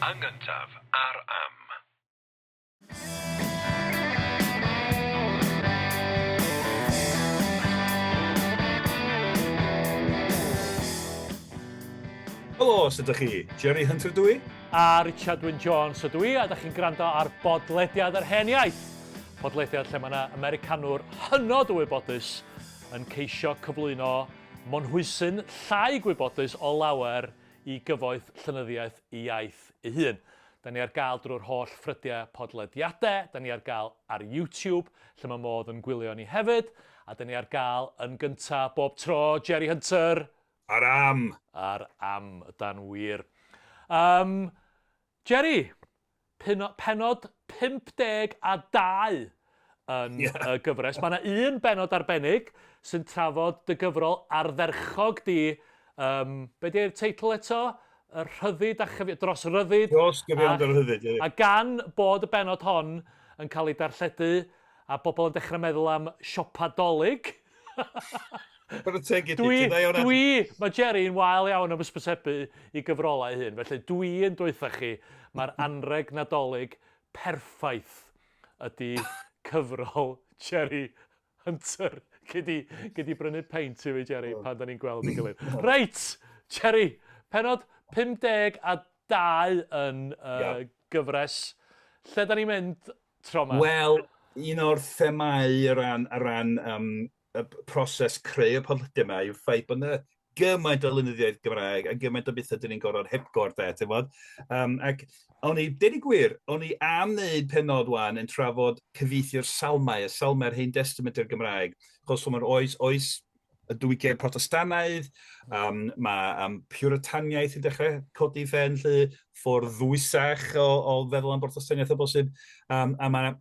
Yn gyntaf, ar Am. Helo, sut ydych chi? Jerry Hunter dw i. A Richard Wyn Jones ydw i, a da chi'n gwrando ar bodlediad yr hen iaith. Podlediad lle mae yna Americanwr hynod o wybodus yn ceisio cyflwyno monhwysyn llai gwybodus o lawer i gyfoeth llenyddiaeth ei iaith ei hun. Da ni ar gael drwy'r holl ffrydiau podlediadau, da ni ar gael ar YouTube, lle mae modd yn gwylio ni hefyd, a da ni ar gael yn gyntaf bob tro, Jerry Hunter! Ar am! Ar am, ydan wir. Um, Jerry, penod 52 yn yeah. y gyfres. Mae yna un benod arbennig sy'n trafod dy gyfrol ardderchog di. Um, be di'r teitl eto? Y rhyddid a chyfi... dros ryddid. Dros gyfiawnder rhyddid, ie. A gan bod y benod hon yn cael ei darlledu a bobl yn dechrau meddwl am siopa dolyg, Chwarae teg i ti, Dwi, ti'n dda iawn. dwi, mae Jerry'n wael iawn am ysbysebu i gyfrolau ei hun, felly dwi yn dweutha chi, mae'r anreg Nadolig perffaith ydy cyfrol Jerry Hunter. Gei di, gei di brynu peint i fi, Jerry, pan da ni'n gweld ei gilydd. Reit, Jerry, penod 52 yn uh, yeah. gyfres. Lle da ni'n mynd tro 'ma? Wel, un o'r themâu o ran, o ran um, y proses creu y podlediad yma yw'r ffaith bod yna gymaint o lenyddiaeth Gymraeg a gymaint o bethau dyn ni'n gorfod hepgor de, ti'n bod? Um, ac o'n i, deud y gwir, o'n i am wneud penod wan yn trafod cyfieithu'r salmau, y salmau'r Hen Testament i'r Gymraeg, achos mae'r oes, oes y diwygiad Protestannaidd, um, mae um, Puritaniaeth yn dechrau codi ffen lly, ffordd ddwysach o, o feddwl am Brotestaniaeth o bosib, um, a mae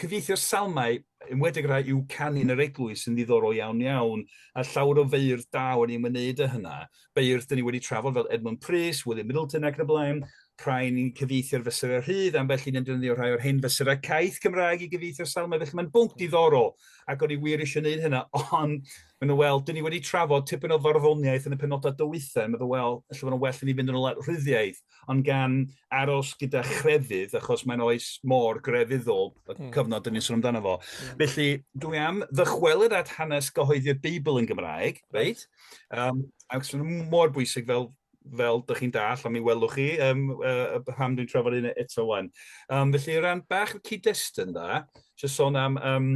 cyfieithu'r salmau, enwedig rhai i'w canu yn yr eglwys yn ddiddorol iawn iawn, a llawer o feirdd da wedi ymwneud â hynna. Beirdd dyn ni wedi trafod fel Edmund Prys, William Middleton ac yn y blaen, rhai ni'n cyfieithu'r fesurau rhydd, ambell un yn defnyddio rhai o'r hen fesurau caeth Cymraeg i gyfieithu'r salmau, felly mae'n bwnc diddorol, ac o'n i wir eisiau gwneud hynna, ond maen nhw, wel, dyn ni wedi trafod tipyn o farddoniaeth yn y penodau dwytha, yn meddwl, wel, ella bod nhw'n well i ni fynd yn ôl at rhyddiaeth, ond gan aros gyda chrefydd, achos mae'n oes mor grefyddol, y cyfnod dyn ni'n sôn amdano fo. Felly, dwi am ddychwelyd at hanes gyhoeddi'r Beibl yn Gymraeg, reit? Um, ac sy'n mor bwysig fel fel dych chi'n dall, a mi welwch chi um, uh, pam dwi'n trafod hyn eto wan. Um, felly, o ran bach o cyd-destun da, jyst sôn am um,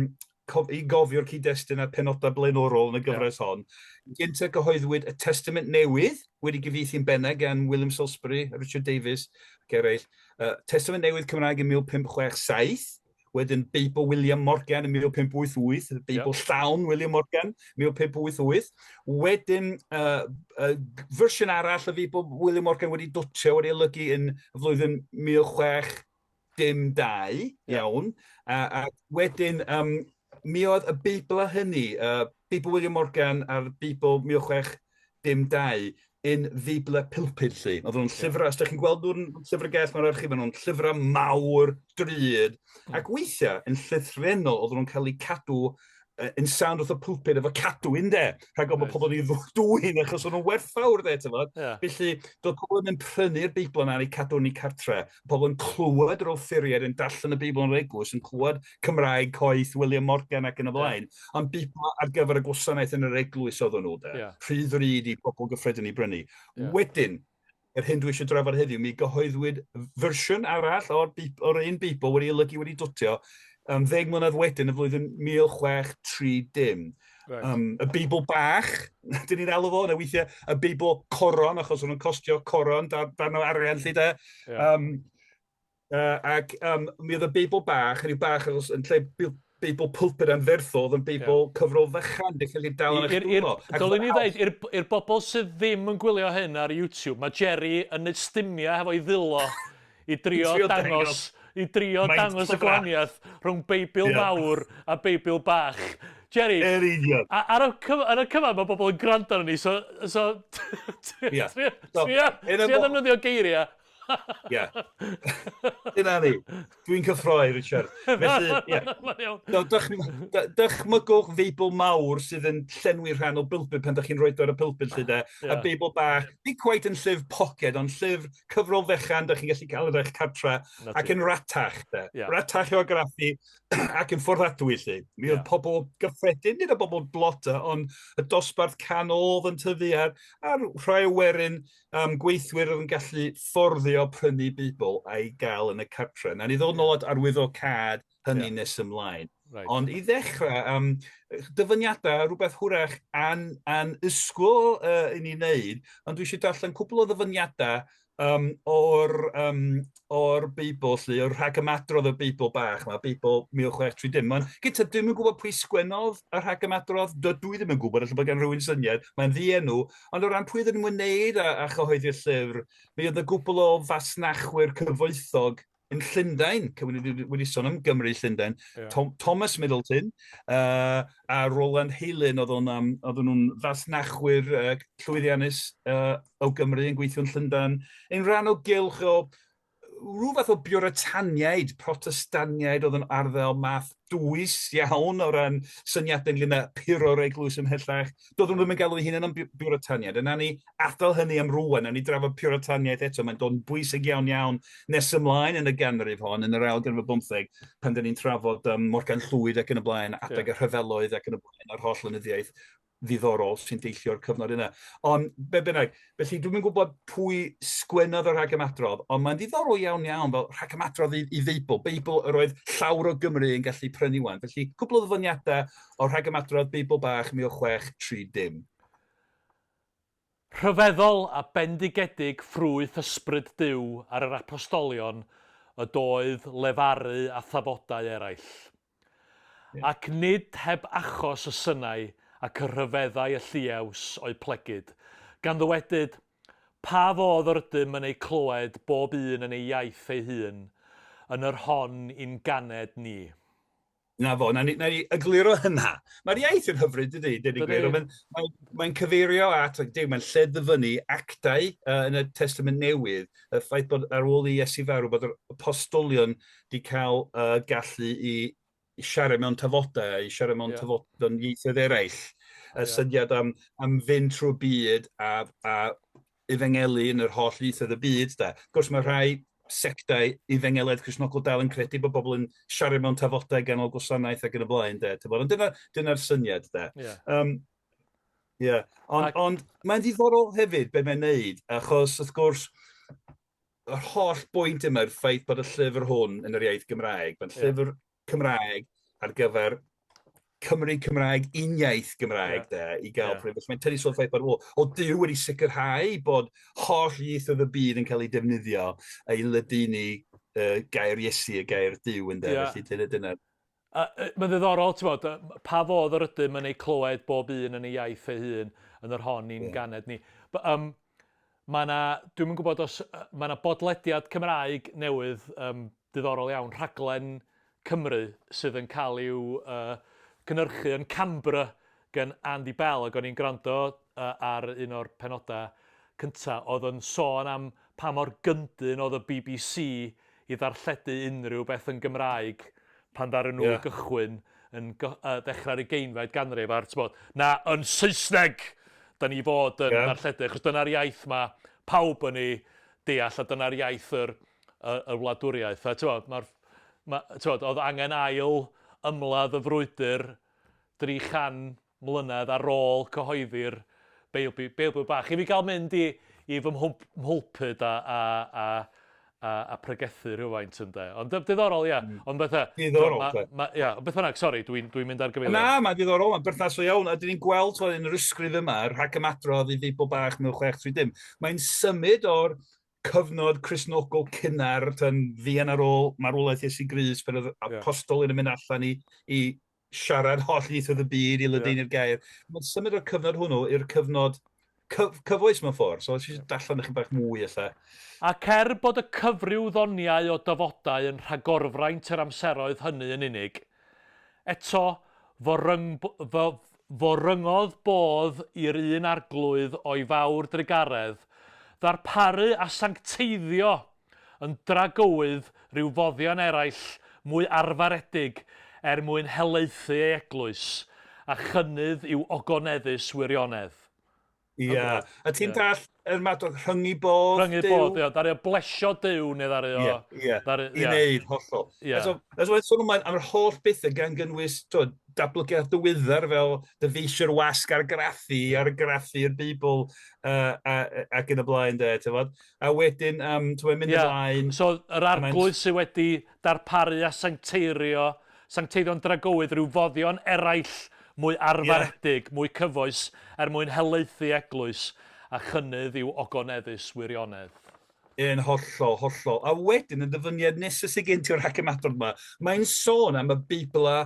i gofio'r cyd-destun a'r penodau blaenorol yn y gyfres yeah. hon. Gyntaf gyhoeddwyd y Testament Newydd, wedi gyfieithu'n bennaf gan William Salisbury, Richard Davies ac eraill. Uh, Testament Newydd Cymraeg yn 1567, wedyn Beibl William Morgan yn 1588, Beibl yeah. llawn William Morgan, 1588. Wedyn, uh, uh, fersiwn arall y Feibl William Morgan wedi dotio, wedi olygu yn y flwyddyn 1602, yeah. iawn. A, a wedyn, um, mi oedd y Beibl a hynny, uh, Beibl William Morgan a'r Beibl 1602, yn Feiblau pulpud 'lly. Oedden nhw'n llyfrau, os ydych chi'n gweld nhw'n llyfrgell mewn archif, maen nhw'n llyfrau mawr, drud, ac weithiau yn llythrennol oedden nhw'n cael eu cadw yn sound wrth y pulpud efo cadwyn de, rhag ofn bod pobl yn ei ddwyn achos o'n nhw'n werthfawr de, ti'n fod? Yeah. Felly, doedd pobl yn prynu'r Beibl yna a'i cadw yn eu cartre. Pobl yn clywed yr offeiriad yn darllen y Beibl yn yr eglwys, yn clywed Cymraeg coeth William Morgan ac yn y blaen. Yeah. Ond Beibl ar gyfer y gwasanaeth yn yr eglwys oedden nhw, de. Yeah. Rhy ddrud i bobl gyffredin i brynu. Yeah. Wedyn, yr hyn dwi eisiau drafod heddiw, mi gyhoeddwyd fersiwn arall o'r, or un Beibl wedi olygu wedi dwtio um, ddeg mlynedd wedyn, y flwyddyn 1630. Right. Um, y Beibl bach, dyn ni'n alw fo, neu weithiau y Beibl coron, achos o'n nhw'n costio coron, darn o arian lle de. Yeah. Um, Uh, ac um, mi oedd y Beibl bach, hynny bach achos yn lle Beibl pulpit anferthol, oedd yn Beibl yeah. cyfrol fychan, lle chi'n dal yn eich dwylo. Dylwn i ddeud, i'r bobl sydd ddim yn gwylio hyn ar YouTube, mae Jerry yn neud stumiau hefo'i ddwylo i drio dangos, i drio dangos y gwahaniaeth rhwng Beibl yeah. mawr a Beibl bach. Jerry, Yr union. Ar y, cyf ar y cyfan mae bobl yn gwrando arno ni, so, so trio, trio, trio ddefnyddio geiriau. Ie. Dyna ni. Dwi'n cyffroi, Richard. Felly, ie. Mae'n iawn. No, dychmygwch Feibl mawr sydd yn llenwi rhan o bulpud pan dych chi'n rhoi ar y pulpud lle de, a Beibl bach, nid quite yn llyfr poced, ond llyfr cyfrol fechan dych chi'n gallu cael yn eich cartra, ac yn ratach de. Ratach i'w argraffu ac yn fforddadwy lle. Mi oedd pobl gyffredin, nid y bobl blota, ond y dosbarth canol oedd yn tyfu ar, ar rhai o werin um, gweithwyr oedd yn gallu fforddio prynu Beibl a'i gael yn y cartre. Na ni ddod nôl at arwyddocâd hynny nes ymlaen. Right. Ond i ddechrau, dyfyniadau, rhywbeth hwrach an, anysgwyl i ni wneud, ond dwi eisiau darllen cwpl o ddyfyniadau o'r, o'r Beibl, lly, o'r rhagymadrodd y Beibl bach yma, Beibl 1630. Mae'n, gyda, dwi'm yn gwybod pwy sgwennodd y rhagymadrodd, dydw i ddim yn gwybod, ella bod gan rhywun syniad, mae'n ddienw, ond o ran pwy oedd yn ymwneud â, â chyhoeddi'r llyfr, mi oedd y gwbl o fasnachwyr cyfoethog yn Llundain, wedi, wedi sôn am Gymru Llundain, yeah. Tom, Thomas Middleton a Roland Heilyn, oedd o'n, um, oedden nhw'n fasnachwyr llwyddiannus o Gymru yn gweithio yn Llundain, yn rhan o gylch o rhyw fath o Buritaniaid, Protestaniaid oedd yn arddel math dwys iawn o ran syniadau ynglyn â puro'r eglwys ymhellach. Doedden nhw ddim yn galw eu hunain yn Buritaniaid. Yna ni adael hynny am rwan, na ni drafod Puritaniaeth eto. Mae'n dod yn bwysig iawn iawn nes ymlaen yn y ganrif hon, yn yr ail ganrif ar bymtheg, pan dyn ni'n trafod um, Morgan Llwyd ac yn y blaen, adeg y rhyfeloedd ac yn y blaen, a'r holl lenyddiaeth ddiddorol sy'n deillio o'r cyfnod yna. Ond be bynnag, felly dwi'm yn gwybod pwy sgwennodd y rhagymadrodd, ond mae'n ddiddorol iawn iawn fel rhagymadrodd i, i Feibl, Beibl yr oedd llawr o Gymru yn gallu prynu wan. Felly cwpl o ddyfyniadau o'r rhagymadrodd Beibl bach 1630. Rhyfeddol a bendigedig ffrwyth ysbryd Duw ar yr apostolion ydoedd lefaru a thafodau eraill. Ac nid heb achos y synau ac y rhyfeddai y lliaws o'u plegid, gan ddywedyd, Pa fodd yr ydym yn eu clywed bob un yn ei iaith ei hun, yn yr hon i'n ganed ni? Na fo, na ni, na ni egluro hynna. Mae'r iaith yn hyfryd, dydy, dydy gwir. Mae'n mae, mae cyfeirio at, ac mae'n lled-ddyfynnu actau yn y Testament Newydd, y ffaith bod ar ôl i Iesu farw, bod yr apostolion 'di cael uh, gallu i, i siarad mewn tafodau, i siarad mewn yeah. tafodau ieithoedd eraill. Y yeah. syniad am, am fynd trwy'r byd a, a efengelu yn yr holl ieithoedd y byd. Da. Wrth gwrs, mae rhai sectau efengelaidd Cristnogol dal yn credu bod bobl yn siarad mewn tafodau ganol gwasanaeth ac yn y blaen. De. Ond dyna, dyna'r syniad. De. Yeah. Yeah. Ond, ac... ond mae'n ddiddorol hefyd be mae'n neud, achos wrth gwrs, yr holl bwynt yma yw'r ffaith bod y llyfr hwn yn yr iaith Gymraeg. Mae'n llyfr Cymraeg ar gyfer Cymru Cymraeg, uniaith Gymraeg de, i gael yeah. Felly mae'n tynnu sylw ffaith bod, o, o Duw wedi sicrhau bod holl ieithoedd y byd yn cael ei defnyddio i ledaenu uh, gair Iesu, y gair Duw ynde. Yeah. Felly dyna, dyna. Mae'n ddiddorol, ti'n bod, pa fodd yr ydym yn ei clywed bob un yn ei iaith ei hun yn yr hon ni'n yeah. ganed ni. Um, mae yna, dwi'm yn gwybod os, mae yna bodlediad Cymraeg newydd um, diddorol iawn, rhaglen Cymru sydd yn cael i'w uh, cynhyrchu yn Canberra gan Andy Bell, ac o'n i'n gwrando uh, ar un o'r penodau cyntaf oedd yn sôn am pa mor gyndyn oedd y BBC i ddarlledu unrhyw beth yn Gymraeg pan ddaru nhw yeah. gychwyn yn uh, ddechrau'r ugeinfed ganrif a'r t'bod, na, yn Saesneg da ni fod yn yeah. darlledu, achos dyna'r iaith mae pawb yn ei deall a dyna'r iaith yr, y, y wladwriaeth. A t'bod, mae'r, ma, t'bod, oedd angen ail ymladd y frwydr 300 mlynedd ar ôl cyhoeddi'r Beibl, Beibl bach. I fi gael mynd i, i fy mhulpud a, a, a, a, a pregethu rhywfaint ynde. Ond diddorol, ia. Mm. Ond bethau... Diddorol, ma, ma, ia, beth bynnag, sori, dwi'n dwi mynd ar gyfeiliad. Na, mae'n diddorol, mae'n berthnasol iawn. A dyn ni'n gweld yn yr ysgrif yma, yr rhagymadrodd i Feibl bach 1630. Mae'n symud o'r cyfnod Cristnogol cynnar, tan fuan ar ôl marwolaeth Iesu Grist, pan oedd apostolion yn mynd allan i, i siarad holl ieithoedd y byd i ledaenu'r yeah. gair. Mae'n symud o'r cyfnod hwnnw i'r cyfnod cyf cyfoes mewn ffordd. So, eisiau darllen ychydig bach mwy ella. Ac er bod y cyfryw ddoniau o dafodau yn rhagorfraint yr amseroedd hynny yn unig, eto fo, ryng, fo, fo ryngodd bodd i'r un arglwydd o'i fawr drugaredd, ddarparu a sancteiddio. yn dragywydd rhyw foddion eraill mwy arfaredig er mwyn helaethu ei eglwys, a chynnydd i'w ogoneddus wirionedd. Ia, a ti'n dall yr madog rhyngu bodd Rhyngu bodd, ia, ddaru o blesio Duw neu ddaru o... Ia, ia, i wneud, hollol. Ia. So, as well, sôn ymlaen am yr holl bethau gan gynnwys, twod, datblygiad diweddar fel dyfeisio'r wasg argraffu, argraffu'r Beibl, uh, ac yn y blaen, de, ti'n fod. A wedyn, um, ti'n mynd yeah. ymlaen... So, yr arglwydd sydd wedi darparu a sancteirio, sancteiddio'n dragywydd rhyw foddion eraill mwy arfaredig, yeah. mwy cyfoes, er mwyn helaethu eglwys a chynnydd i'w ogoneddus wirionedd. Yn hollol, hollol. A wedyn, y dyfyniad nesaf sydd gen ti o'r rhagymadrodd yma, mae'n sôn am y Beibla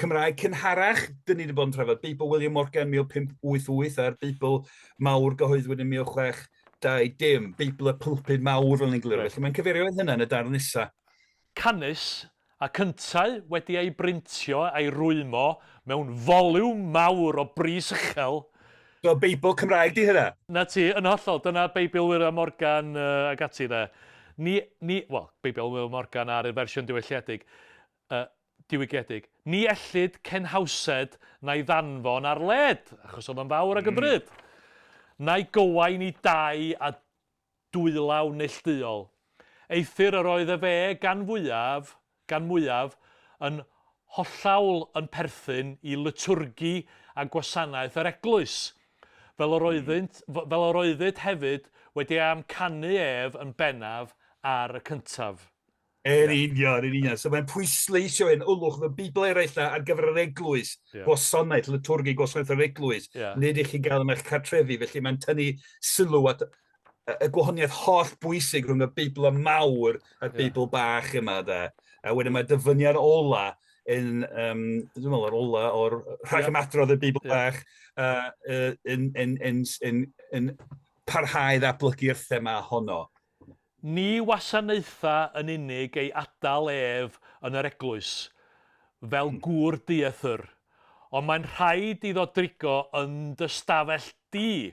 Cymraeg cynharach, dyn ni wedi bod yn trafod Beibl William Morgan 1588 a'r Beibl mawr gyhoeddwyd yn 1620, Beibl y pulpud mawr fel ni'n glir. Felly mae'n cyfeirio at hynna yn y darn nesaf. Canys, ac yntau wedi ei brintio a'i rwymo mewn foliwm mawr o bris uchel, So Beibl Cymraeg di hynna? Na ti, yn hollol, dyna Beibl William Morgan uh, ac ati de. Ni, ni, wel, Beibl William Morgan ar y fersiwn diwylliedig. Uh, diwygiedig. Ni ellid cenhawsed na'i ddanfon ar led, achos oedd o'n fawr ac yn ddrud. Na'i gywain i dai a dwylaw neillduol. Eithr yr oedd efe gan fwyaf, gan mwyaf, yn hollawl yn perthyn i lytwrgi a gwasanaeth yr eglwys, fel yr oeddynt, fel yr oeddid hefyd wedi ei amcanu ef yn bennaf ar y cyntaf. Yn union, yn union. So mae'n pwysleisio hyn, ylwch, y Beibl eraill na ar gyfer yr eglwys, yeah. gwasanaeth, liturgi, gwasanaeth yr eglwys, yeah. nid i chi gael yn eich cartrefi, felly mae'n tynnu sylw at y gwahaniaeth holl bwysig rhwng y Beibl mawr a'r Beibl yeah. bach yma, da. A wedyn mae dyfyniad ola yn, um, dwi'n meddwl, yr ola o'r rhagymadrodd y Beibl yeah. bach uh, yn, yn, yn, yn, yn parhau ddatblygu'r thema honno. Ni wasanaetha yn unig ei adael ef yn yr eglwys, fel gŵr dieithr, ond mae'n rhaid iddo drigo yn dy stafell di,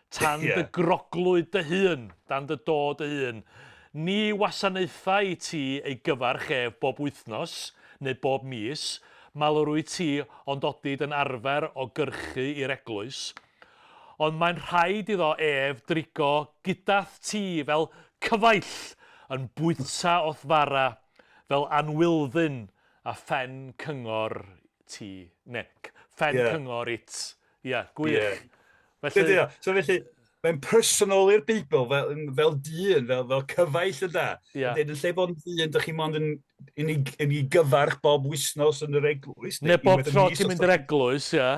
tan dy groglwyd dy hun, dan dy do dy hun. Ni wasanaetha i ti ei gyfarch ef bob wythnos, neu bob mis, mal yr wyt ti ond odid yn arfer o gyrchu i'r eglwys, Ond mae'n rhaid iddo ef drigo gyda'th ti fel cyfaill yn bwyta o'th fara, fel anwylddyn a phen cyngor ti. Ne, phen yeah. cyngor it. Ie, yeah, gwych. Yeah. Felly... Yeah. So felly, mae'n personoli'r Beibl fel, fel dyn, fel, fel cyfaill yna. Yeah. Dweud, yn lle bod yn ddyn, dych chi mond yn, yn, ei, yn ei gyfarch bob wythnos yn yr eglwys. Neu bob tro ti'n mynd i'r eglwys, ie.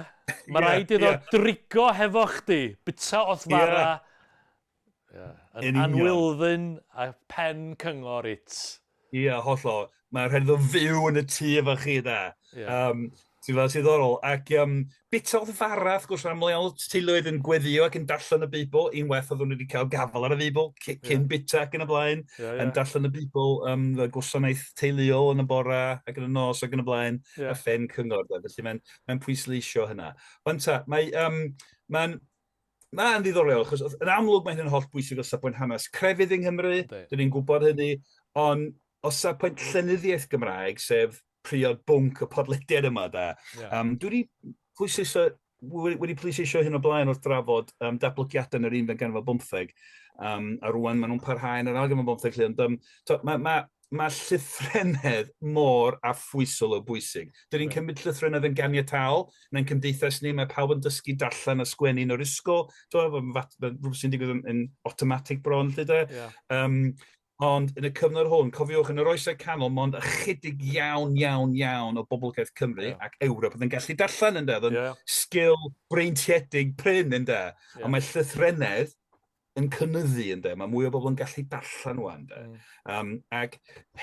Mae yeah, rhaid iddo yeah. drigo hefo chdi, bita o'th fara. Yeah. Yeah. Yn anwylddyn a pen cyngor it. Ie, yeah, hollol. Mae'n rhaid iddo fyw yn y tŷ efo chi, da. Yeah. Um, Ti'n fel sy'n ddiddorol. Ac um, bit o'r fara, wrth gwrs, aml iawn teuluoedd yn gweddio ac yn darllen y Beibl. Unwaith oedden nhw wedi cael gafael ar y Beibl, cyn yeah. bita ac yn y blaen. Yeah, yeah. Yn darllen y Beibl, um, y gwasanaeth teuluol yn y bora ac yn y nos ac yn y blaen, yeah. a ffen cyngor. Da. Felly mae'n mae pwysleisio hynna. Ond ta, mae, um, mae'n Mae'n ddiddorol, achos yn amlwg mae hyn yn holl bwysig o safbwynt hanes crefydd yng Nghymru, dyn ni'n gwybod hynny, ond o safbwynt llenyddiaeth Gymraeg, sef priod bwnc y podlediad yma, da. Yeah. Um, dwi wedi pwysleisio, wedi pwysleisio hyn o blaen wrth drafod um, datblygiadau yn yr unfed ganrif bymtheg, um, a rwan maen nhw'n parhau yn yr ail ganrif bymtheg, lle, ond um, to, mae ma, ma llythrennedd mor affwysol o bwysig. Dyn ni'n cymryd llythrennedd yn ganiataol, mewn cymdeithas ni, mae pawb yn dysgu darllen a sgwennu yn yr ysgol, rhywbeth sy'n digwydd yn, yn automatic bron, lle de. Yeah. Um, Ond yn y cyfnod hwn, cofiwch, yn yr oesau canol, mond ychydig iawn, iawn, iawn o boblogaeth Cymru yeah. ac Ewrop oedd yn gallu darllen ynde, oedd yn yeah. sgil breintiedig prin ynde. Yeah. Ond mae llythrennedd yn cynyddu ynde, mae mwy o bobl yn gallu darllen wan ynde. Mm. Um, ac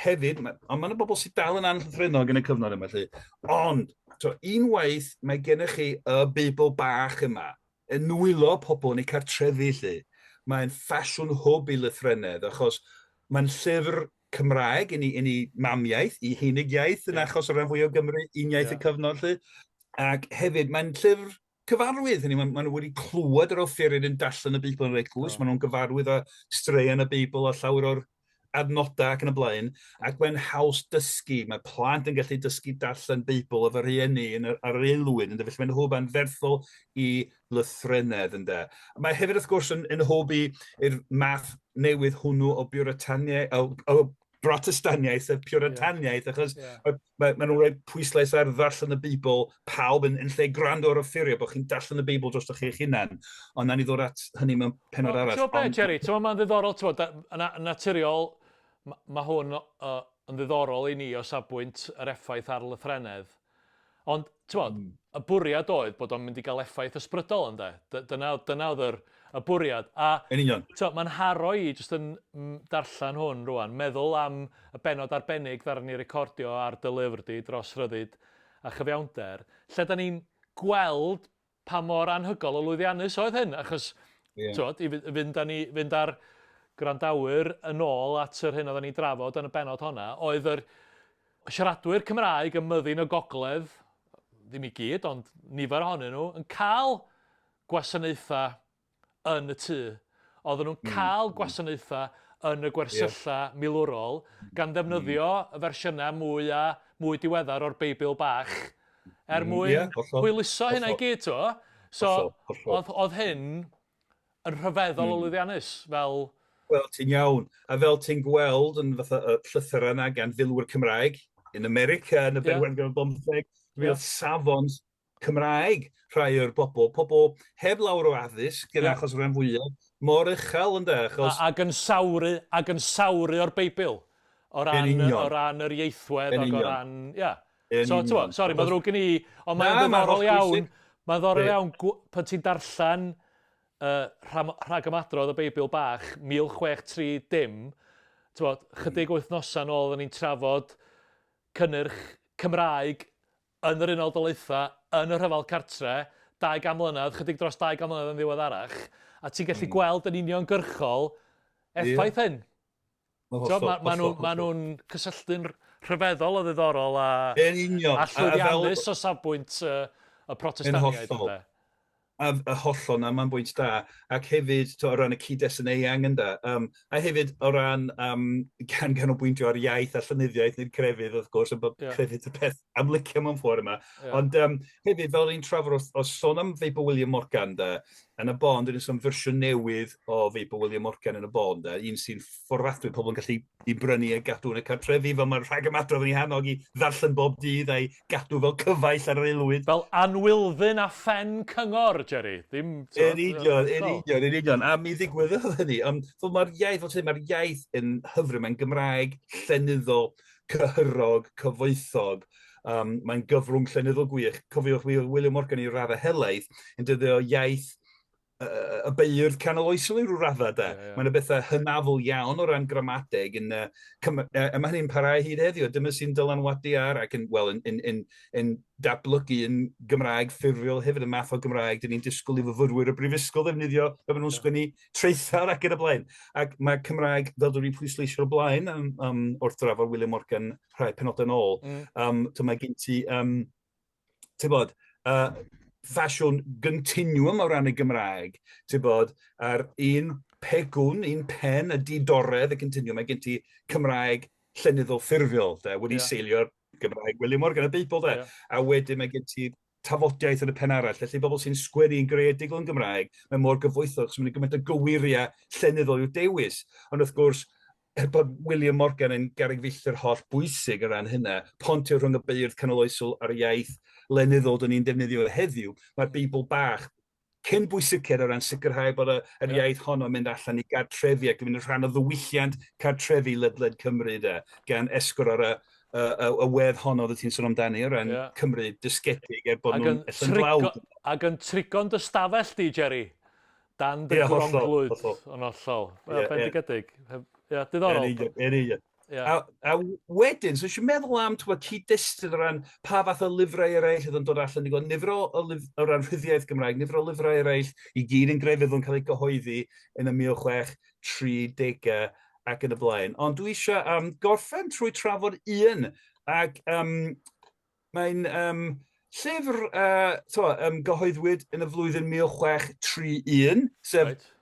hefyd, ma, ond mae yna bobl sydd dal yn anllythrennog yn y cyfnod yma, lle. Ond, to, unwaith mae gennych chi y Beibl bach yma, yn nwylo pobl yn eu cartrefi 'lly. Mae'n ffasiwn hwb i lythrennedd, achos mae'n llyfr Cymraeg yn ei, yn ei mamiaith, i hunig iaith yn yeah. achos o ran fwy o Gymru, un iaith yeah. y cyfnod 'lly. Ac hefyd, mae'n llyfr cyfarwydd, hynny, maen, maen nhw wedi clywed yr offeryn yn darllen y Beibl yn yr eglwys, oh. maen nhw'n gyfarwydd â straeon y Beibl a llawer o'r adnodau ac yn y blaen, ac mae'n haws dysgu, mae plant yn gallu dysgu darllen Beibl efo rhieni yn yr, ar yr aelwyd, ynde, felly mae'n hwb anferthol i lythrennedd, ynde. Mae hefyd, wrth gwrs, yn, yn hwb i'r math newydd hwnnw o Biwritaniaeth, o, o Brotestaniaeth, sef Puritaniaeth, yeah. achos yeah. mae, mae, mae nhw'n rhoi pwyslais ar ddarllen y Beibl, pawb yn, yn lle gwrando ar y ffuriau, bod chi'n darllen y Beibl dros chi'ch hunan. Ond na ni ddod at hynny mewn penod well, arall. Ti'n be, Jerry, ti'n mae'n ddiddorol, ti'n bod, yn naturiol, mae ma hwn uh, yn ddiddorol i ni o safbwynt yr effaith ar lythrennedd. Ond, ti'n mm. y bwriad oedd bod o'n mynd i gael effaith ysbrydol, ynde? Dyna, dyna oedd yr, y bwriad. A, yn union. Mae'n haro i jyst yn darllen hwn rwan, meddwl am y benod arbennig ddaru ni recordio ar dy lyfr di dros rhyddid a chyfiawnder, lle da ni'n gweld pa mor anhygoel o lwyddiannus oedd hyn, achos yeah. Twod, i fynd, â ni, fynd ar gwrandawyr yn ôl at yr hyn oedden ni'n drafod yn y benod honna, oedd yr siaradwyr Cymraeg ym myddin y gogledd, ddim i gyd, ond nifer ohonyn nhw, yn cael gwasanaethau yn y tŷ. Oedden nhw'n cael gwasanaethau yn y gwersylla yeah. milwrol, gan ddefnyddio mm. y fersiynau mwy a mwy diweddar o'r Beibl bach, er mwyn yeah, hwyluso hynna i gyd, to. So, oedd, oedd hyn yn rhyfeddol mm. o lwyddiannus, fel... Wel, ti'n iawn. A fel ti'n gweld yn fatha y llythyrau yna gan filwyr Cymraeg yn America yn y yeah. bedwaredd bymtheg, yeah. safon Cymraeg rhai o'r bobl, pobl heb lawer o addysg, gyda yeah. achos rhan fwyaf, mor uchel ynde, achos... A, ac yn sawru, ac yn sawru o'r Beibl, o ran, o ran yr ieithwedd ac o ran... Ia. So, ti'n sori, mae'n ddrwg gen i, ond mae'n ddiddorol iawn, mae'n ddiddorol iawn pan ti'n darllen uh, rhagymadrodd y Beibl bach 1630, ti'n bod, chydig mm. wythnosau nôl oedden ni'n trafod cynnyrch Cymraeg yn yr Unol Daleithiau yn y Rhyfel Cartre, 200 mlynedd, chydig dros 200 mlynedd yn ddiweddarach, a ti'n gallu mm. gweld yn uniongyrchol effaith yeah. hyn. Mae ma nhw'n ma nhw cysylltu'n rhyfeddol o ddiddorol a, yn union. a llwyddiannus o safbwynt uh, y Protestaniaid. A, a hollol na, mae'n bwynt da. Ac hefyd, to, o ran y cyd-destun eang ynda, um, a hefyd o ran um, gan ganolbwyntio ar iaith a llenyddiaeth neu'r crefydd, wrth gwrs, yn bod yeah. crefydd y peth amlyca mewn ffordd yma. Yeah. Ond um, hefyd, fel ni'n trafod, o, o sôn am Feibl William Morgan, da, yn y bond, yn sôn fersiwn newydd o Feibl William Morgan yn y bond, da, un sy'n fforddadwy, pobl yn gallu i brynu a gadw yn y cartrefi, fel mae'r rhagymadrodd yn ei hannog i ddarllen bob dydd a'i gadw fel cyfaill ar yr aelwyd. Fel anwylddyn a phen cyngor, Jerry. Ddim... Yn union, yn union, yn union. A mi ddigwyddodd hynny. Ond fel mae'r iaith, fel ti'n mae'r iaith yn hyfryd, mae'n Gymraeg llenyddol, cyhyrog, cyfoethog. Um, mae'n gyfrwng llenyddol gwych. Cofiwch, William Morgan i raddau helaeth yn dyddio iaith y beirdd canoloesol i ryw raddau de. Yeah, yeah. Mae'n bethau hynafol iawn o ran gramadeg, yn, uh, a mae hynny'n parhau hyd heddiw. Dyma sy'n dylanwadu ar ac yn, well, yn, yn, yn, yn datblygu yn Gymraeg ffurfiol hefyd, y math o Gymraeg dyn ni'n disgwyl i fyfyrwyr y brifysgol ddefnyddio, fel maen nhw'n yeah. sgwennu traethawd ac yn y blaen. Ac mae Cymraeg, fel dwi'n pwysleisio'r blaen, um, um, wrth drafod William Morgan rhai penodau yn ôl, mm. um, mae gen ti, um, ti'n bod, uh, ffasiwn continuum o ran y Gymraeg, ti'n bod, ar un pegwn, un pen, y didoredd y continuum, mae gen ti Cymraeg llenyddol ffurfiol, de, wedi yeah. seilio'r Gymraeg William Morgan y Beibl, de. Yeah. A wedyn mae gen ti tafodiaeth yn y pen arall. Felly bobl sy'n sgwennu yn greadigol yn Gymraeg, mae mor gyfoethog, achos mae'n gymaint o gyweiriau llenyddol i'w dewis. Ond wrth gwrs, er bod William Morgan yn garreg filltir holl bwysig o ran hynna, pontio rhwng y beirdd canoloesol a'r iaith lenyddol dyn ni'n defnyddio heddiw, mae'r Beibl bach cyn bwysiced o ran sicrhau bod y, yr yeah. iaith honno yn mynd allan i gartrefi ac yn mynd yn rhan o ddiwylliant cartrefi ledled Cymru de, gan esgor ar y, y, y, y wedd honno oedd ti'n sôn amdani o ran yeah. Cymru dysgedig er bod nhw'n allan dlawd. Ac yn trigo'n dy stafell di, Jerry. Dan dy yeah, gronglwyd yn hollol. Ie, yeah, bendigedig. Ie, yeah, diddorol. Yn union. Yeah. A, a wedyn, so eisiau meddwl am twa, cyd-destun o ran pa fath o lyfrau eraill oedd yn dod allan. Ni'n gweld nifer o, o, lyf, o ran rhyddiaeth Gymraeg, nifer o lyfrau eraill i gyd yn grefydd yn cael eu gyhoeddi yn y 1630au ac yn y blaen. Ond dwi eisiau um, gorffen trwy trafod un, ac um, mae'n um, llyfr uh, to, um, gyhoeddwyd yn y flwyddyn 1631, sef right.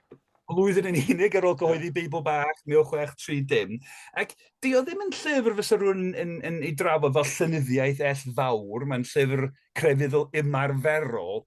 Blwyddyn yn unig ar ôl cyhoeddi Beibl Bach 1630. Ac 'di o ddim yn llyfr fysa rhywun yn ei drafod fel llenyddiaeth ell fawr, mae'n llyfr crefyddol ymarferol,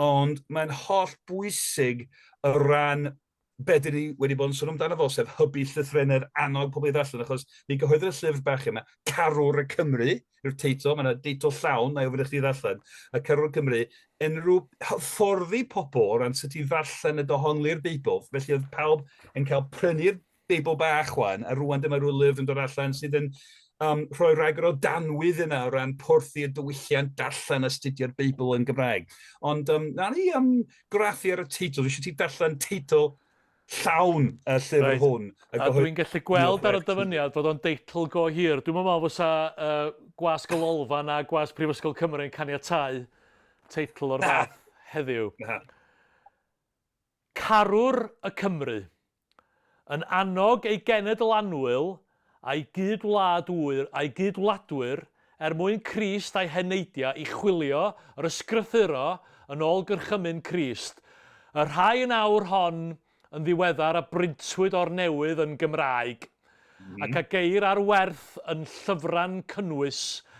ond mae'n holl bwysig o ran be dyn ni wedi bod yn sôn amdano fo, sef hybu llythrennedd, annog pobl i ddarllen, achos mi gyhoeddir y llyfr bach yma, Carwr y Cymry, yw'r teitl, mae yna deitl llawn, na i ofyn i chdi ddarllen, a Carwr y Cymru, yn rhyw hyfforddi pobl o ran sut i ddarllen a dohongli'r Beibl, felly oedd pawb yn cael prynu'r Beibl bach wan, a rwan dyma rhyw lyfr yn dod allan sydd yn rhoi rhagor o danwydd yna o ran porthi y diwylliant darllen astudio'r Beibl yn Gymraeg. Ond na ni graffu ar y teitl, dwi eisiau ti darllen teitl llawn y llyfr hwn. A dwi'n gallu gweld ar y dyfyniad fod o'n deitl go hir. Dwi'm yn meddwl fysa Gwasg y Lolfa na Gwasg Prifysgol Cymru yn caniatáu teitl o'r fath heddiw. Na. Carwr y Cymry. Yn annog ei genedl annwyl a'i gyd-wlad-wyr a'i gyd-wladwyr er mwyn Crist a'i heneidiau i chwilio yr ysgrythuro yn ôl gyrchymyn Crist, y rhai yn awr hon yn ddiweddar a brintwyd o'r newydd yn Gymraeg, ac a geir ar werth yn llyfran cynnwys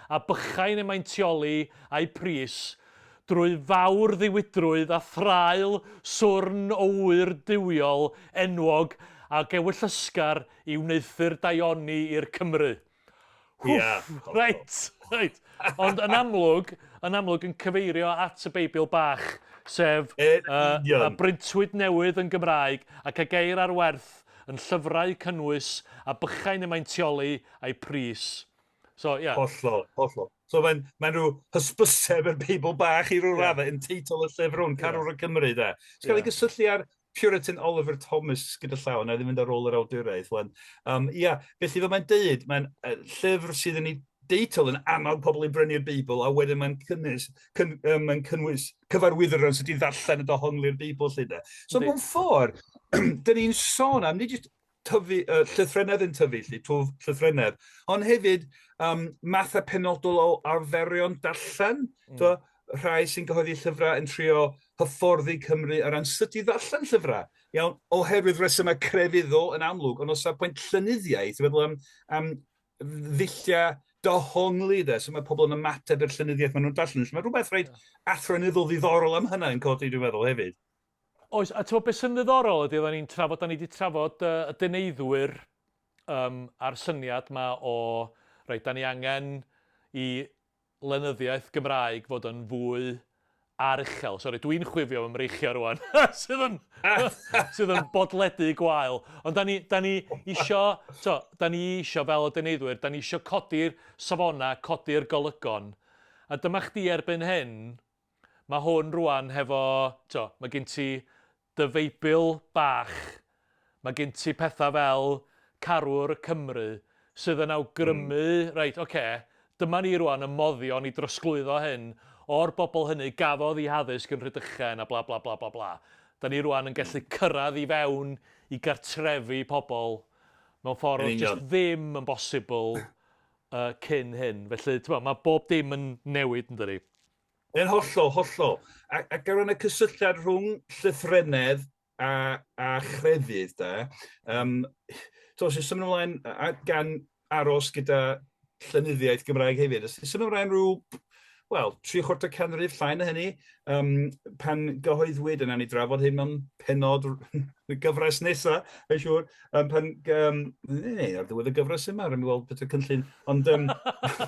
a bychain eu maintioli a'u pris, drwy fawr ddiwydrwydd a thraul swrn o ŵyr duwiol enwog ac ewyllysgar i wneuthur daioni i'r Cymry. Ia. Reit, reit. Ond yn amlwg, yn amlwg yn cyfeirio at y Beibl bach, sef a brintwyd newydd yn Gymraeg ac a geir ar werth yn llyfrau cynnwys a bychain eu maintioli a'u pris. So, ia. Hollol, hollol. So mae'n mae rhyw hysbyseb yr Beibl bach i ryw raddau yn teitl y llyfr hwn, Carwr y Cymru, de. Sy'n cael ei gysylltu â'r Puritan Oliver Thomas gyda llaw, na ddim mynd ar ôl yr awduraeth. Wan. Ia, felly fel mae'n deud, mae'n llyfr sydd yn ei deitl yn annog pobl i brynu'r Beibl, a wedyn mae'n cynnwys, cyn, mae'n cynnwys cyfarwyddwr o'n sut i ddarllen y dohongli'r Beibl, lle de. So mewn ffordd, dyn ni'n sôn am, nid jyst tyfu, llythrennedd yn tyfu, lle, twf llythrennedd, ond hefyd mathau penodol o arferion darllen, rhai sy'n cyhoeddi llyfrau yn trio hyfforddi Cymru o ran sut i ddarllen llyfrau, iawn, oherwydd resymau crefyddol yn amlwg, ond o safbwynt llenyddiaeth, dwi'n meddwl am ddulliau dohongli, de, so mae pobl yn ymateb i'r llenyddiaeth maen nhw'n darllen. Felly mae rhywbeth reit athronyddol ddiddorol am hynna yn codi, dwi'n meddwl, hefyd. Oes, a ti'n beth sy'n ddiddorol ydy, oedden ni'n trafod, da ni wedi trafod y dyneiddwyr a'r syniad ma o, reit, da ni angen i lenyddiaeth Gymraeg fod yn fwy aruchel. Sori, dwi'n chwifio fy mreichiau rwan, sydd yn, sydd yn bodledu gwael. Ond da ni, da ni isio, to, da ni isio fel y dyneiddwyr, da ni isio codi'r safonau, codi'r golygon. A dyma chdi erbyn hyn, Mae hwn rwan hefo, t'o, mae gen ti dy Feibl bach, mae gen ti pethau fel Carwr Cymru sydd yn awgrymu, reit, ocê, dyma ni rwan yn moddion i drosglwyddo hyn o'r bobl hynny gafodd eu haddysg yn Rhydychen a bla bla bla bla bla. Da ni rwan yn gallu cyrraedd i fewn i gartrefi pobl mewn ffordd oedd jyst ddim yn bosibl cyn hyn. Felly, t'mo, mae bob dim yn newid, yn dydi? Yn hollol, hollol. Ac o ran y cysylltiad rhwng llythrennedd a chrefydd, de, to, os ysym ymlaen, a, gan aros gyda llenyddiaeth Gymraeg hefyd, os ysym ymlaen rhyw, wel, 75 canrif, llai na hynny, pan gyhoeddwyd, yna ni drafod hyn mewn penod y gyfres nesaf, mae'n siŵr, pan, neu, ar ddiwedd y gyfres yma, rhaid mi weld beth yw'r cynllun, ond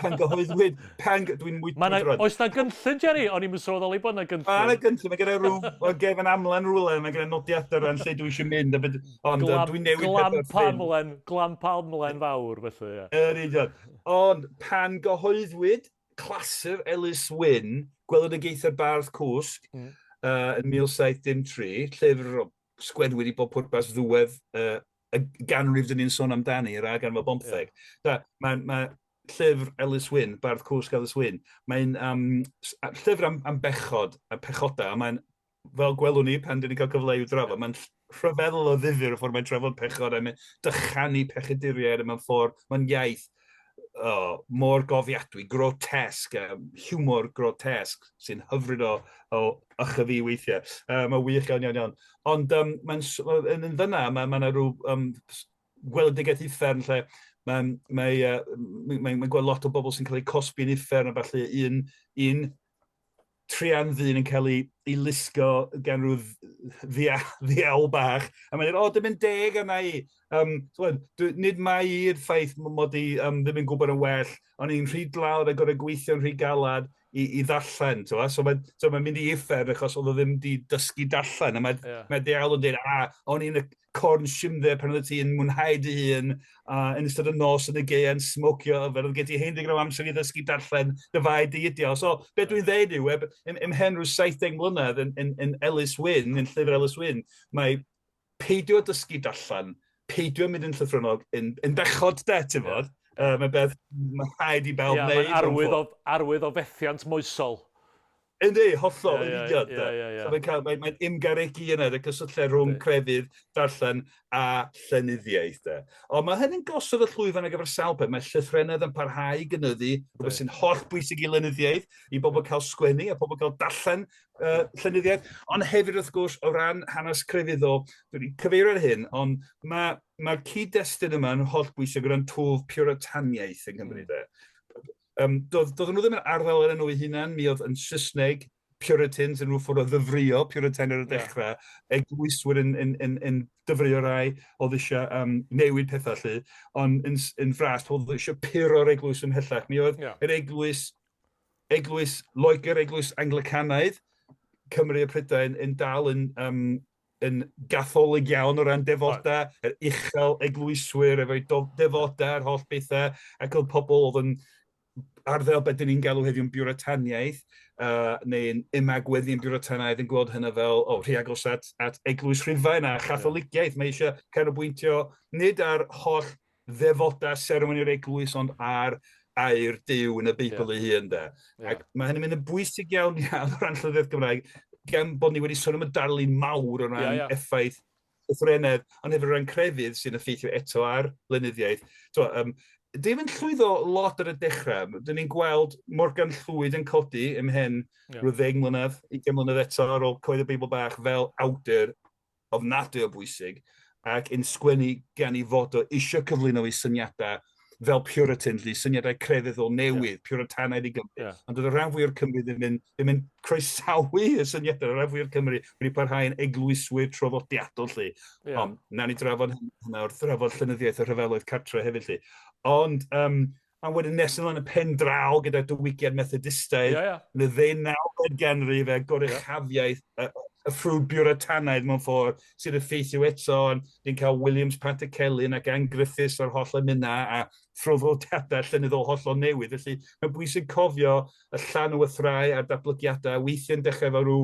pan gyhoeddwyd, pan, dwi'n mwy... Ma na, oes na gynllun, Jerry? O'n i'n sylweddoli bod na gynllun. Mae na gynllun, mae gen i rhyw, o gefn amlen rhywle, mae gen i nodiadau ran lle dwi eisiau mynd, a beth, ond dwi'n newid pethau glam glamp amlen fawr, felly, ie. Yn union. Ond pan gyhoeddwyd clasur Ellis Wynne, Gweledigaethau'r Bardd Cwsg, yn 1703, llyfr sgwennwyd i bob pwrpas ddiwedd y ganrif dyn ni'n sôn amdani, yr ail ganrif ar bymtheg. Yeah. Mae llyfr Ellis Wynne, Bardd Cwsg Ellis Wynne, mae'n llyfr am bechod a pechodau, a mae'n, fel gwelwn ni pan dyn ni'n cael cyfle i'w drafod, mae'n rhyfeddol o ddifyr y ffordd mae'n trafod pechod a mae'n dychanu pechaduriaid a mewn ffordd, mae'n iaith oh, mor gofiadwy, grotesg, humor grotesg sy'n hyfryd o ychyfu weithiau. Mae'n wych iawn, iawn, iawn. Ond mae'n yn fyna, mae yna rhyw gweledigaeth uffern lle mae'n mae gweld lot o bobl sy'n cael eu cosbi'n uffern a falle un trian ddyn yn cael ei lusgo gan rhyw ddiawl bach. A mae'n dweud, o, dim yn deg yna i. Nid mai i'r ffaith mod i ddim yn gwybod yn well, ond i'n rhy dlawd a gorau gweithio'n rhy galad i ddarllen. So mae'n so mae mynd i uffern achos oedd o ddim di dysgu darllen. A mae, mae diawl yn dweud, a, o'n i'n y corn simdde pan oedd ti'n mwynhau dy hun, a yn ystod y nos yn y gaeaf yn smocio yfed, oedd gen ti hen digon o amser i ddysgu darllen dy fai dy idio. So, be dwi'n dweud yw, ymhen rhyw 70 mlynedd yn Ellis Wynne, yn llyfr Ellis Wynne, mae peidio dysgu darllen, peidio mynd yn llythrennog, yn bechod de, ti'n fod? Mae beth mae rhaid i bawb wneud. Mae'n arwydd o fethiant moesol. Yndi, hollol, yn union. So mae'n mae ymgaregu yna, y cysylltiad rhwng crefydd, darllen a llenyddiaeth. De. Ond mae hynny'n gosod y llwyfan ar gyfer sawl peth. Mae llythrennedd yn parhau i gynyddu, rhywbeth sy'n holl bwysig i lenyddiaeth, i bobl cael sgwennu a pobl cael darllen llenyddiaeth. Ond hefyd, wrth gwrs, o ran hanes crefyddol, dwi wedi cyfeirio ar hyn, ond mae'r cyd-destun yma yn holl bwysig o ran twf Puritaniaeth yng Nghymru. De. Doedden nhw ddim yn arddel ar enw eu hunan, mi oedd yn Saesneg Puritans yn rhyw ffordd o ddyfrio Puritan ar y dechrau, eglwyswyr yn dyfrio rai oedd eisiau newid pethau lly, ond yn fras, pobl oedd eisiau puro'r eglwys ymhellach. Mi oedd yr eglwys Loegr, eglwys Anglicanaidd, Cymru a Prydain yn dal yn gatholig iawn o ran defodau, yr uchel eglwyswyr efo'i defodau a'r holl bethau, ac oedd pobl oedd yn arddel beth dyn ni'n galw heddiw'n Biwritaniaeth, neu'n ymagweddi'n Biwritanaidd yn gweld hynny fel, o, rhy agos at eglwys Rhufain a Chatholigiaeth. Mae eisiau canolbwyntio nid ar holl ddefodau seremoni'r eglwys, ond ar air Duw yn y Beibl ei hun, de. Ac mae hynny'n mynd yn bwysig iawn iawn o ran llenyddiaeth Gymraeg, gan bod ni wedi sôn am y darlun mawr o ran effaith llythrennedd, ond hefyd o ran crefydd sy'n effeithio eto ar lenyddiaeth. So, dim yn llwyddo lot ar y dechrau. Dyn ni'n gweld Morgan Llwyd yn codi ymhen rhyw 10 mlynedd, 20 mlynedd eto ar ôl coed y Beibl Bach fel awdur ofnadwy o bwysig, ac yn sgwennu gan ei fod o eisiau cyflwyno ei syniadau fel Puritan, lly, syniadau crefyddol newydd, Puritanaidd i Gymru. Ond doedd y rhan fwy o'r Cymru ddim yn croesawu y syniadau, y rhan fwy o'r Cymru wedi parhau yn eglwyswyr traddodiadol, lly. Ond, nawn ni drafod hynna wrth drafod llenyddiaeth y rhyfeloedd cartre hefyd, lly. Ond, a wedyn nes ymlaen y pen draw gyda diwygiad Methodistaidd, yn y ddeunawfed ganrif, a goruchafiaeth, y ffrwd Buritanaidd mewn ffordd sy'n effeithio eto, ond ni'n cael Williams Pantycelyn ac Ann Griffiths a'r holl emynau a thraddodiadau llenyddol hollol newydd. Felly mae'n bwysig cofio y llanw y thrai a'r datblygiadau, weithiau'n dechrau fel rhyw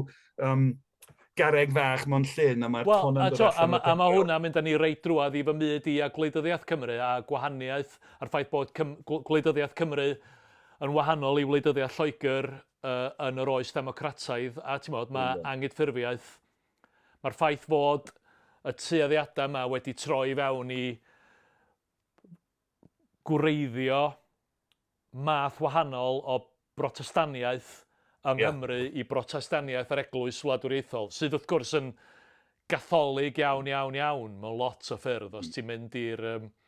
garreg fach mewn llyn, a mae'r tonau'n dod allan. A mae hwnna'n mynd â ni reit drwadd i fy myd i a gwleidyddiaeth Cymru a gwahaniaeth a'r ffaith bod gwleidyddiaeth Cymru yn wahanol i wleidyddiaeth Lloegr yn yr oes ddemocrataidd, a ti'n modd, mae angydffurfiaeth, mae'r ffaith fod y tueddiadau yma wedi troi fewn i gwreiddio math wahanol o brotestaniaeth yng Nghymru i brotestaniaeth yr eglwys wladwriaethol, sydd wrth gwrs yn gatholig iawn, iawn, iawn, mewn lot o ffyrdd, os ti'n mynd i'r...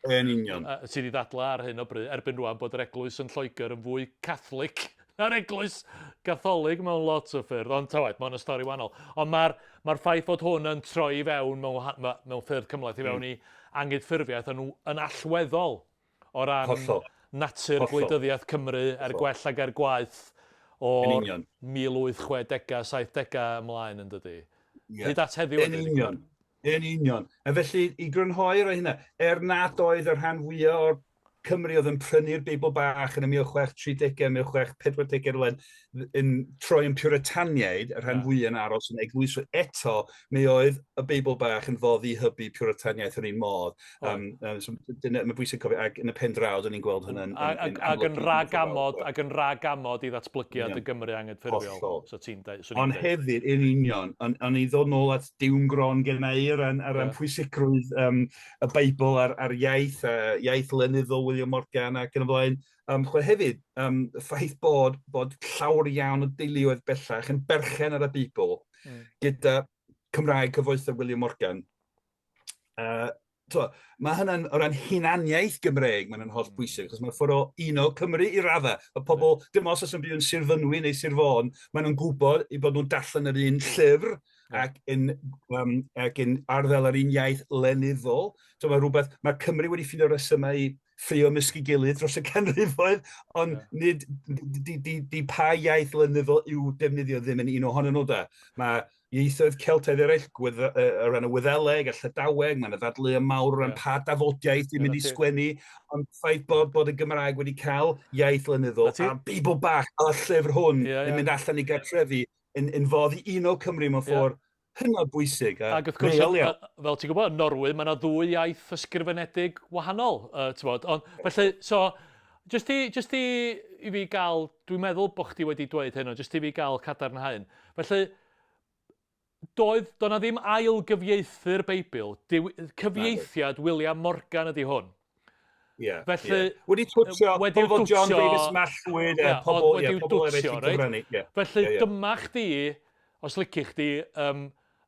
Yn union. Ti wedi ddadlau ar hyn o bryd, erbyn rwan, bod yr eglwys yn Lloegr yn fwy Catholic na'r eglwys gatholig mewn lot o ffyrdd, ond ta waeth, mae hwn yn stori wahanol. Ond mae'r mae ffaith fod hwn yn troi i fewn mewn, mewn ffyrdd cymhleth i fewn i angydffurfiaeth yn allweddol o ran natur gwleidyddiaeth Cymru er gwell ag er gwaeth o'r 1860au, 70au ymlaen yn dydy. Hyd at heddiw. Yn union. Yn union. A felly, i grynhoi rhai hynna, er nad oedd y rhan fwyaf o'r Cymru oedd yn prynu'r Beibl Bach yn y 1630au, 1640au rhywle, yn troi yn Puritaniaid, y rhan fwyaf yn aros yn eglwyswyr. Eto, mi oedd y Beibl Bach yn fodd i hybu Puritaniaeth yn un modd. So, dyna, mae'n bwysig cofio, ac yn y pen draw, dyn ni'n gweld hynny'n Ac yn rhagamod, ac yn rhagamod i ddatblygiad y Gymru angydffurfiol. So ti'n deud. Ond hefyd, yn union, ond i ddod nôl at Duw'n gron genna i o ran pwysigrwydd y Beibl a'r iaith, iaith lenyddol. William Morgan ac yn y blaen. Chwe hefyd, y ffaith bod, bod llawer iawn o deuluoedd bellach yn berchen ar y Beibl gyda Cymraeg cyfoethog William Morgan. Twa, mae hynna'n, o ran hunaniaeth Gymreig, mae'n holl bwysig, achos mae'n ffordd o uno Cymru i raddau. Mae pobl, dim os oes yn byw yn Sir Fynwy neu Sir Fôn, maen nhw'n gwybod eu bod nhw'n darllen yr un llyfr ac yn, ac yn arddel yr un iaith lenyddol. So mae rhywbeth, mae Cymru wedi ffindio resymau i ffraeo ymysg ei gilydd dros y canrifoedd, ond nid, di, di, di pa iaith lenyddol i'w defnyddio ddim yn un ohonyn nhw da. Mae ieithoedd Celtaidd eraill, gwyddo, o ran y Wyddeleg a Llydaweg, mae yna ddadleuon mawr o ran pa dafodiaeth dwi'n mynd i sgwennu, ond ffaith bod, bod y Gymraeg wedi cael iaith lenyddol, a Beibl bach a llyfr hwn yn mynd allan i gartrefi yn, yn fodd i uno Cymru mewn ffordd hynod bwysig a Ac wrth gwrs, real iawn. Fel ti'n gwybod, yn Norwy mae yna ddwy iaith ysgrifenedig wahanol, ti'n bod. Ond, felly, so, jyst i, jyst i, i fi gael, dwi'n meddwl bod chdi wedi dweud hyn, ond jyst i fi gael cadarnhau hyn. Felly, doedd, doedd na ddim ail gyfieithu'r Beibl. Diw, cyfieithiad William Morgan ydy hwn. Yeah, Felly, yeah. Wedi twtio, wedi pobl John Davies Mallwyd, yeah, pobl, wedi yeah, pobl eraill yn cyfrannu. Yeah. Felly, yeah, yeah. dyma chdi, os lici chdi,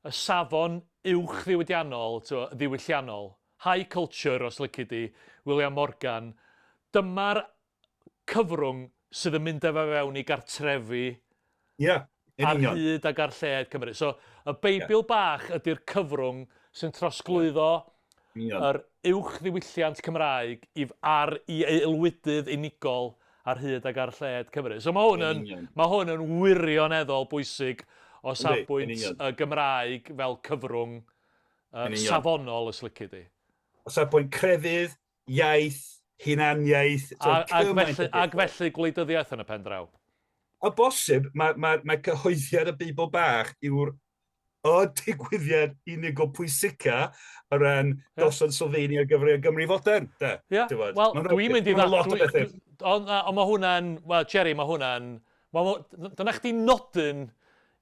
y safon uwch ddiwydiannol, ddiwylliannol, high culture, os lici di, William Morgan, dyma'r cyfrwng sydd yn mynd â fe fewn i gartrefi yeah, ar hyd ac ar lled Cymru. So, y Beibl bach ydy'r cyfrwng sy'n trosglwyddo yr uwch ddiwylliant Cymraeg i, ar i aelwydydd unigol ar hyd ac ar lled Cymru. So mae hwn yn, mae hwn yn wirioneddol bwysig o safbwynt y Gymraeg fel cyfrwng safonol, os lici di. O safbwynt crefydd, iaith, hunaniaeth, a, ac, felly, ac felly gwleidyddiaeth yn y pen draw. O bosib, mae, mae, mae cyhoeddiad y Beibl bach yw'r y digwyddiad unigol pwysica o ran gosod sylfeini ar gyfer y Gymru fodern. Ie, yeah. Wel, dwi'n mynd i ddad... lot o bethau. Ond on mae hwnna'n... Wel, Jerry, mae hwnna'n... Dyna chdi nodyn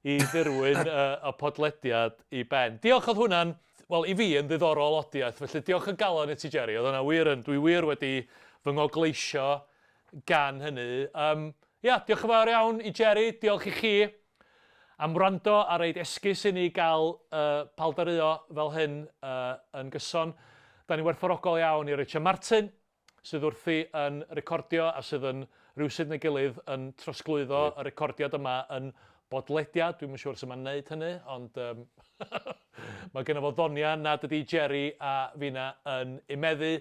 i ddirwyn y podlediad i ben. Diolch, oedd hwnna'n, wel, i fi yn ddiddorol odiaeth, felly diolch yn galon i ti, Jerry. Oedd hwnna wir yn, dwi wir wedi fy ngogleisio gan hynny. Um, ia, diolch yn fawr iawn i Jerry, diolch i chi am wrando a reid esgus i ni gael paldaruo fel hyn yn gyson. Da ni'n werthfawrogol iawn i Richard Martin, sydd wrthi yn recordio a sydd yn rywsut neu gilydd yn trosglwyddo y recordiad yma yn bodlediad. Dwi'm yn siŵr sut mae'n neud hynny, ond um, mae genno fo ddonia nad ydi Jerry a finna yn ei meddu.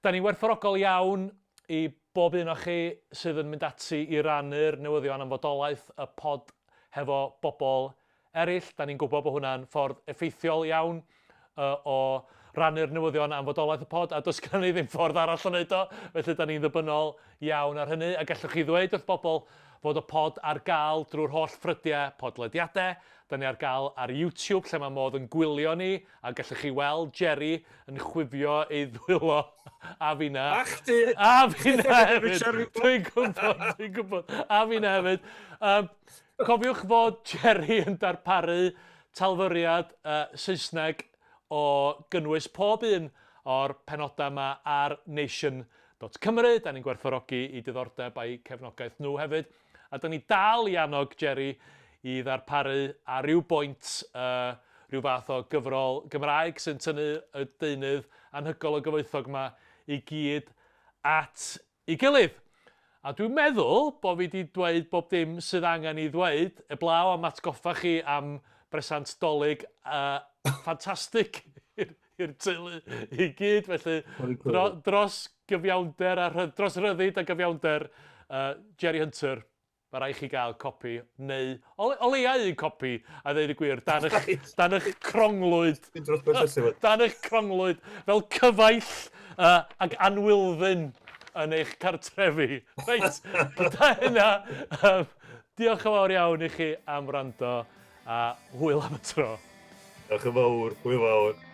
Da ni'n werthfawrogol iawn i bob un o chi sydd yn mynd ati i rannu'r newyddion am fodolaeth y pod hefo bobl eraill. Da ni'n gwybod bod hwnna'n ffordd effeithiol iawn o rannu'r newyddion am fodolaeth y pod, a does gennym ni ddim ffordd arall o wneud o, felly da ni'n ddibynnol iawn ar hynny. A gallwch chi ddweud wrth bobl fod y pod ar gael drwy'r holl ffrydiau podlediadau. Da ni ar gael ar YouTube lle mae modd yn gwylio ni, a gallwch chi weld Jerry yn chwifio ei ddwylo a finna. A chdi! A finna hefyd! Dwi'n gwybod, dwi'n gwybod. A finna hefyd. Um, Cofiwch fod Jerry yn darparu talfyriad Saesneg o gynnwys pob un o'r penodau yma ar nation.cymru. Da ni'n gwerthfawrogi i diddordeb a'i cefnogaeth nhw hefyd. A da ni dal i annog Jerry i ddarparu ar ryw boint uh, rhyw fath o gyfrol Gymraeg sy'n tynnu y deunydd anhygol o gyfoethog yma i gyd at ei gilydd. A dwi'n meddwl bo fi 'di dweud bob dim sydd angen i ddweud, eblaw am atgoffa chi am bresant Dolig uh, ffantastig i'r teulu i gyd, felly dro, dros gyfiawnder a rhydd, dros ryddid a gyfiawnder uh, Jerry Hunter, Mae rhaid chi gael copi, neu o, o leia un copi, a ddeud y gwir, dan eich, dan eich cronglwyd. Dan eich cronglwyd, fel cyfaill ac anwylddyn yn eich cartrefi. Reit, gyda hynna, diolch yn fawr iawn i chi am wrando, a hwyl am y tro. Diolch yn fawr, hwyl fawr.